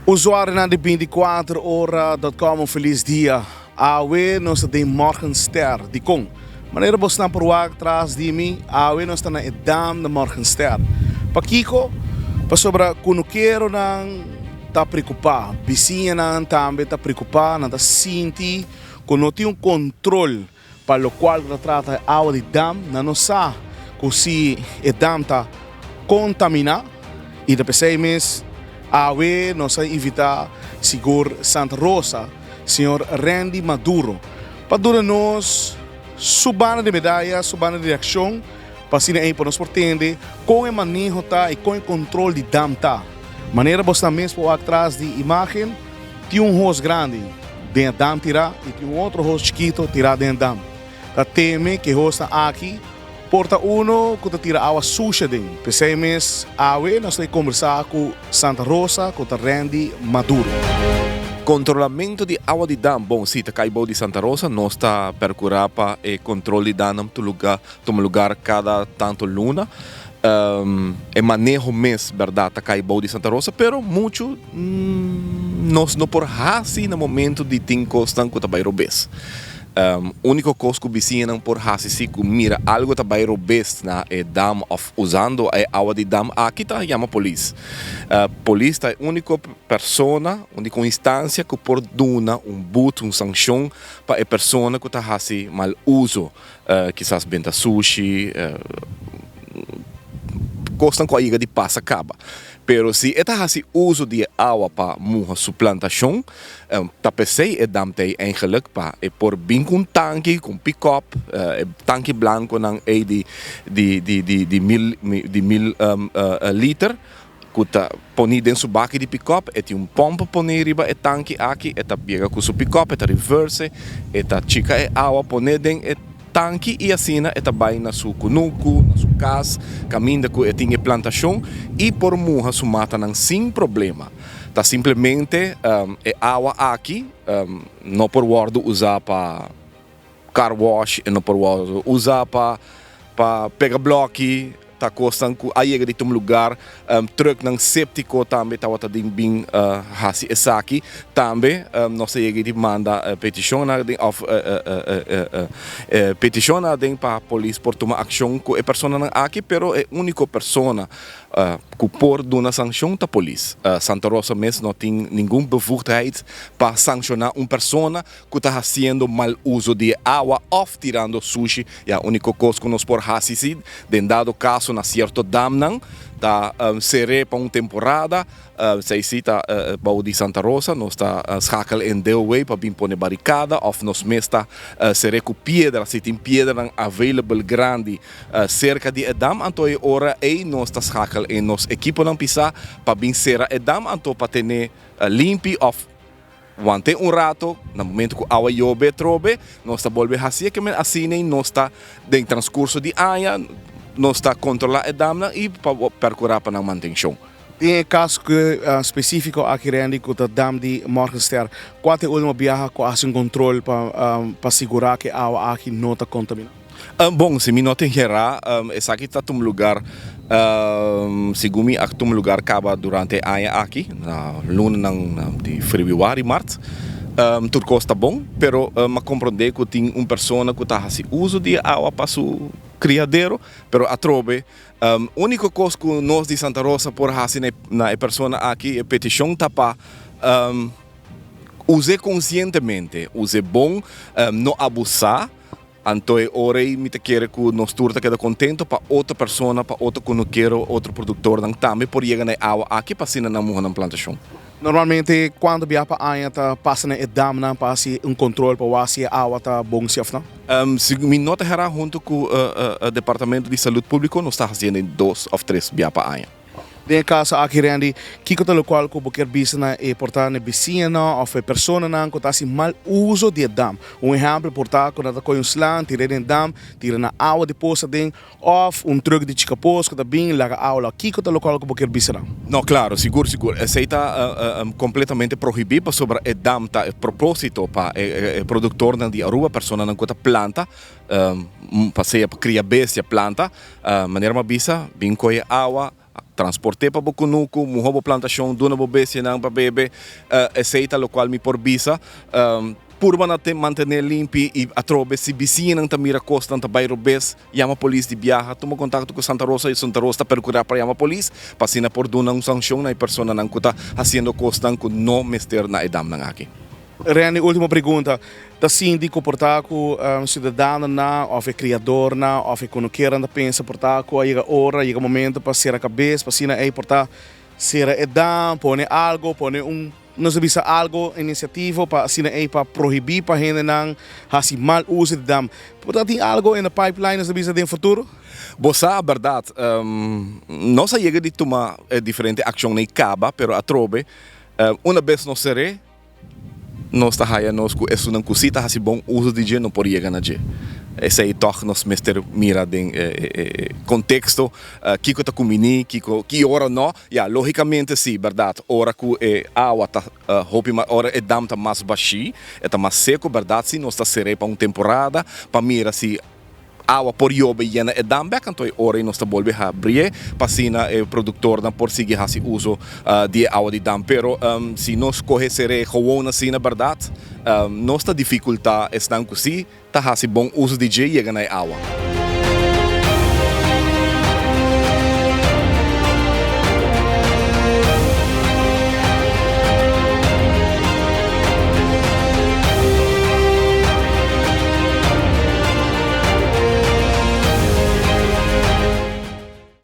Usuarionan di 24 ora.com, un feliz dia. Awe nos ta den Morgenster. Dicon? Manera bosnan por wak tras di mi, awe nos ta na e dam di Morgenster. Pakico? Pasobra cunukeronan ta preocupa, bisiñanan tambe ta preocupa, nan ta sinti cu no tin un control pa locual cu ta trata e awa di dam. Nan no sa cu si e dam ta contamina y ta pesey mes awe nos a invita sigur Santa Rosa, señor Randy Maduro, pa duna nos su banda di medaya, su banda di reaccion, pa asina ey pa nos por tende con e maneho ta y con e control di dam ta. Manera bosnan mes por wak tras di imagen, tin un hos grandi den e dam tira y tin un otro hos chikito tira den e dam. Ta teme cu e hosnan aki por ta uno cu ta tira awa sushi aden. P'esey mes awe nos ta combersa cu Santa Rosa cu ta Randy Maduro. Controlamento di awa di dam, bon si ta cay bou di Santa Rosa, nos ta percura pa e control di damnan tuma lugar cada tanto luna. E maneho mes berdad ta cay bou di Santa Rosa, pero mucho nos no por haci na momento di tin cosnan cu ta bay robes. Unico cos cu bisiñanan por haci si cu mira algo ta bay robes na e dam of usando e awa di dam aki ta yama polis. Polis ta e unico persona, unico instancia cu por duna un boete, un sancion pa e persona cu ta haci mal uso. Kisas benta sushi, kosnan ku a yega di pasa kaba. Pero si e ta hasi uso di e awa pa muha su plantashon, ta p'esei e dam ta ei eigenlik pa e por bin ku un tanki, ku un pikòp, e tanki blankonan ei di di mil di mil liter. Ku ta poni den su baki di pikòp, e tin un pòmp poni riba e tanki aki, e ta biega ku su pikòp, e ta reverse, e ta chika e awa pone den e tanki i asina e ta bai na su kunuku, na su kas, kaminda ku e tin e plantashon i por muha su matanan sin problema. Ta simplemente e awa aki no por wòrdu usá pa car wash, e no por wòrdu usá pa pa pega blòki, ta kosnan ku a yega di tuma lugar. Trucknan séptiko tambe tabata den bin hasi esaki. Tambe nos a yega di manda petishonnan aden òf petishonnan aden pa polis por tuma akshon ku e personanan aki, pero e úniko persona ku por duna sanshon ta polis. Santa Rosa mes no tin ningun bevoegdheid pa sanshoná un persona ku ta hasiendo mal uso di e awa òf tirando sushi. Ya úniko kos ku nos por hasi si den dado kaso na sierto damnan ta ser'é pa un temporada. Esei si ta bou di Santa Rosa. Nos ta schakel en DOW pa bin pone barikada òf nos mes ta ser'é ku piedra si tin piedranan available grandi serka di e dam. Anto e ora ei nos ta schakel en nos ekiponan pisá pa bin sera e dam anto pa tene limpi òf Want'é un rato, na momento ku awa yobe trobe, nos ta bolbe hasié ke men asina nos ta den transkurso di aña nos ta kontrolá e damnan i pa perkurá pa nan mantenshon. Den e kaso spesífiko aki Randy ku ta dam di Morgenster, kua ta e último biaha ku a hasi un kontrol pa pa sigurá ku e awa aki no ta kontaminá? Bon, si mi no tin gerá, esaki ta tuma lugar, segun mi a tuma lugar kaba durante e aña aki, na lunanan di febrüari, mart. Tur kos ta bon, pero mi a komprondé ku tin un persona ku ta hasi uso di e awa pa su kriadero, pero atrobe úniko kos ku nos di Santa Rosa por hasi na e persona aki, e petishon ta pa us'é konsientemente, us'é bon, no abusá. Anto e ora ei mi ta kere ku nos tur ta keda kontento pa otro persona, pa otro kunukero, otro produktornan tambe por yega na e awa aki pa asina nan muha nan plantashon. Normalmente kuantu bia pa aña ta pasa na e damnan pa hasi un kontrol pa wak si e awa ta bon si òf no? Si mi no ta hera huntu ku Departamento di Salud Públiko nos ta hasiendo dos òf tres bia pa aña. Den e kaso aki Randy, kiko ta lokual ku bo kier bisa na e por ta na e bisiñanan òf e personanan ku ta hasi mal uso di e dam? Un ehèmpel por ta ku nan ta kohe un slan tira den e dam, tira na awa di pos aden òf un trùk di chika pos ku ta bin laga awa lòk. Kiko ta lokual ku bo kier bisa nan? No, klaro, sigur sigur. Esei ta kompletamente prohibí pasobra e dam ta e propósito pa e produktornan di Aruba, personanan ku ta planta, pa sea pa kria bestia, planta. Manera mi a bisa, bin kohe awa. Transport'é pa bo kunuku, muha bo plantashon, duna bo bestianan pa bebe. Esei ta lokual mi por bisa. Purba na te mantené limpi i atrobe si bisiñanan ta mira kosnan ta bai robes, yama polis di biaha. Tuma kontakto ku Santa Rosa i Santa Rosa ta perkurá pa yama polis pa asina por duna un sanshon na e personanan ku ta hasiendo kosnan ku no mester na e damnan aki. Randy, ultimo pregunta. Ta sinti ku por ta ku siudadanonan òf e kriadornan òf e kunukeronan ta pensa por ta ku a yega ora, a yega momento pa sera kabes pa asina ei por ta sera e dam, pone algo, pone un, nos ta bisa algo inisiativo pa asina ei pa prohibí pa hendenan hasi mal uso di dam. Por ta tin algo in the pipeline nos ta bisa den futuro? Bo sa bèrdat, nos a yega di tuma diferente akshonnan i kaba, pero atrobe una bes nos ser'é, Nos ta haya nos ku esunnan ku si ta hasi bon uso di dje no por yega na dje. Esei tòg nos mester mira den e konteksto, kiko ta kumbiní, kiko ki ora no. Ya, lógikamente si, bèrdat, ora ku e awa ta hopi mas, ora e dam ta mas bashí, e ta mas seku, bèrdat si nos ta ser'é pa un temporada pa mira si Awa por yobe yena e dam bek, anto e ora ei nos ta bolbe habrié pa asina e produktornan por sigui hasi uso di e awa di dam. Pero si nos kohe ser'é gewon asina bèrdat, nos ta difikultá esnan ku sí ta hasi bon uso di dje yega na e awa.